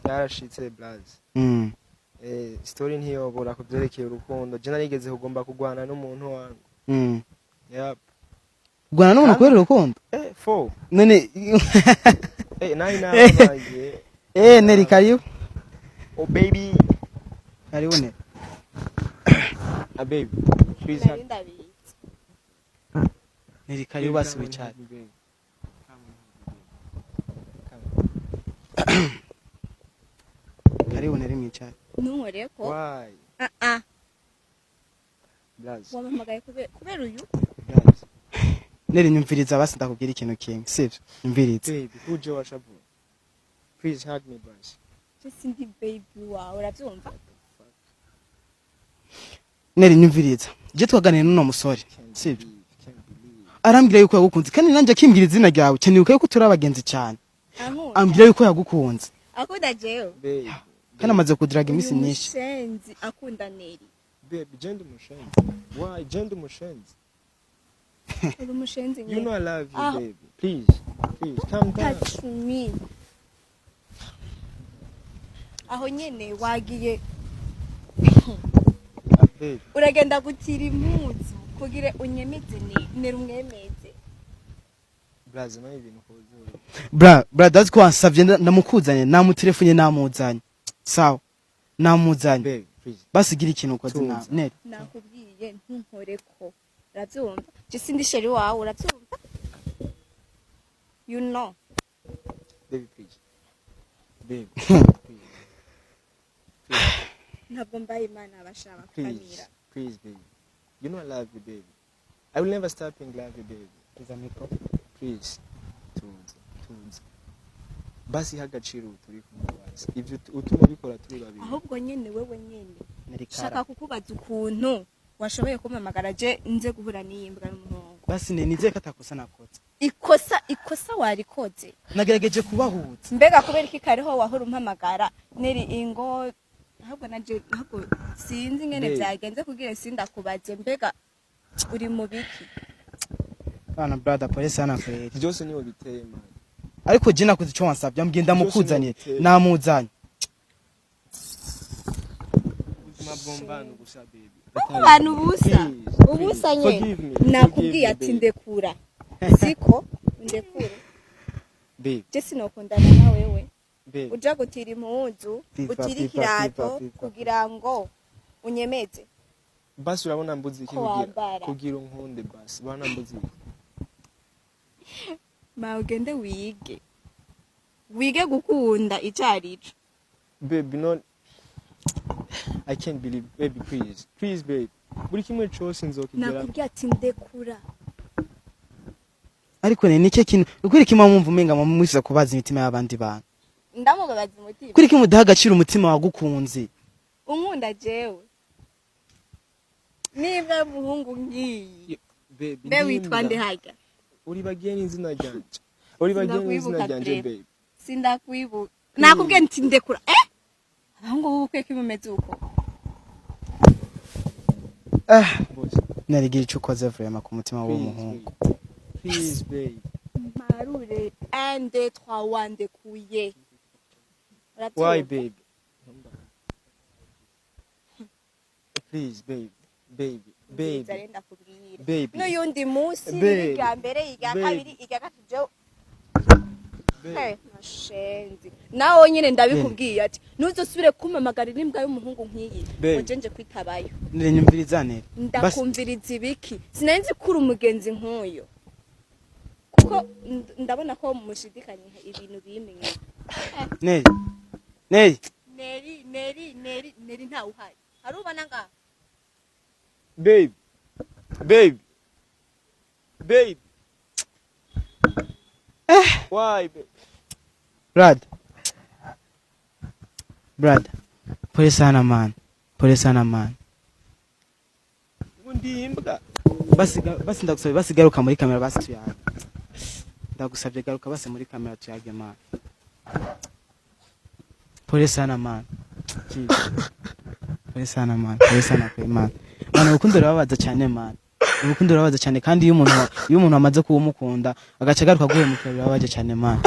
Byarashitse, blaze. Story ntiyobora ku byerekeye urukundo. Je narigeze kugomba kugwana n'umuntu wangu. Yep. Kugwana n'umuntu kubera urukundo? Eh, fo. None Eh, nayi nabaye. Eh, Neri, karibu. Oh baby. Karibu, Neri. Ah baby. Please Nari hug. ndabizi. Neri, karibu, basi wicare. Come and hug me, baby. Come. Karibu Neri, mwicare. Ntunkoreko. Why? Ah ah. Blaze. Wampamagaye kubera uyu? Blaze. Neri, nyumviriza basi ndakubwira ikintu kimwe, sivyo? Nyumviriza. Baby, uje washavu. Please hug me, basi. Je sindi baby wawe, uravyumva? Neri, nyumviriza. Je twaganiriye n'uno musore, Can't sivyo? believe, can't believe. Arambwira yuko yagukunze, kandi nanjye akimbwira izina ryawe cyane, yuko turi abagenzi cyane. Ankunda? Ambwira yuko yagukunze. Akunda jewe? Baby. Kandi amaze kudiraga iminsi Uyu myinshi. mushenzi akunda Neri? Baby, je ndi umushenzi. Why? Je ndi umushenzi. Uri umushenzi You nyene. know I love you, Ah. baby. Please, please, calm down. Touch me. Aho nyene wagiye. Ah, baby. Uragenda gutira impuzu kugira unyemeze Neri, umwemeze. Blaze, nawe ibintu ukoze. Bra, bra, dazi ko wansavye ndamukuzanye, namutelefone, namuzanye, sawa, namuzanye. Baby, please. Basi gira ikintu ukoze na Tuza. Neri. Nakubwiye ntunkoreko, uravyumva? Je sindi chéri wawe, uravyumva? You know. Baby, please. Baby, please. Please, Ntabwo mbaye Imana abashaka please, kukamira. Please, baby. You know I love you, baby. I will never stop in love you, baby. Please. Tuza, tuza. Basi ha agaciro ubu turi kumwe basi. Ivyo utuma ubikora turi babiri. Ahubwo nyene wewe nyene Neri shaka kara. kukubaza ukuntu washoboye kumpamagara je nze guhura n'iyi mbwa y'umuhungu. Basi ne nizeye ko atakosa nakoze. Ikosa, ikosa warikoze. Nagerageje kubahuza. Mbega kubera iki kariho wahora umpamagara Neri ingo? Ahubwo naje, ahubwo sinzi ingene Babe. vyagenze kugira sindakubaze, mbega uri mu biki? Bana, brother, pole sana kweli. Byose niwe biteye, man. Ariko je nakoze ico wansavye, ambwiye ndamukuzaniye, Byose ni namuzanye. Ubuzima bwombana gusa, baby. Abantu ubusa. Please, Ubusa please, nyene. forgive me, Nakubwiye forgive me, ati babe. ndekura, siko ndekure. Babe, Je sinokundana na wewe. babe. Uja gutira impuzu, Viva, utira viva, ikirato viva, viva. kugira ngo unyemeze. Basi urabona mbuzi iki Ko kugira wambara. kugira unkunde basi. Urabona mbuzi iki? Ma ugende wige, wige gukunda ico arico. Baby, no. I can't believe, baby, please. Please, babe. Buri kimwe cose nzokigera. Nakubwiye ati ndekura. Ariko ne nike kintu ukuri kimwe mwumva umenga mwifuza kubaza imitima y'abandi bantu? Ndamubabaza umutima? Kuri kimwe udaha agaciro umutima wagukunze. Unkunda jewe niba y'umuhungu ngiyi? Baby, Mbe witwa nde harya? Uribagiye n'izina ryanje. Uribagiye n'izina Sindakwibuka. ryanje, Trevor. babe. Sindakwibuka. Nakubwiye nti ndekura. Eh, abahungu b'ubukwe ko bimeze uko. Ah. Boss, Narigira ico ukoze vraiment ku mutima please, w'umuhungu. babe. Please, babe. Marure 1 2 3 wandekuye. Why, babe? Please, baby. Baby, baby. Baby ndakubwira Baby. n'uyundi munsi. Babe. Irya mbere, irya Babe. kabiri, irya gatatu, jewe Babe. Eh, mashenzi nawe nyine ndabikubwiye ati ntuzosubire kumpamagarira imbwa y'umuhungu nk'iyi Babe. ngo je nje kwitabayo. Nire, nyumviriza, Nere. Basi Ndakumviriza ibiki? Sinari nzi ko uri umugenzi nk'uyu, kuko ndabona ko mushidikanya ibintu bimwe. Nere, Nere. Neri, Neri, Neri, Neri, ntawe uhari, hari ubona ngaha? Babe. Babe. Babe. Why, babe? Brad, brad, pole sana man, pole sana man. Undi imbwa. Basi basi ndagusabye, basi garuka muri kamera, basi tuyage. Ndagusabye, garuka basi muri kamera tuyage, man. Pole sana man. Jesus. Pole sana man, pole sana kwe man. Man, urukundo rurababaza cyane man, urukundo rurababaza cyane, kandi iyo umuntu amaze kuba umukunda agaca agaruka guhemukira, birababaje cyane man.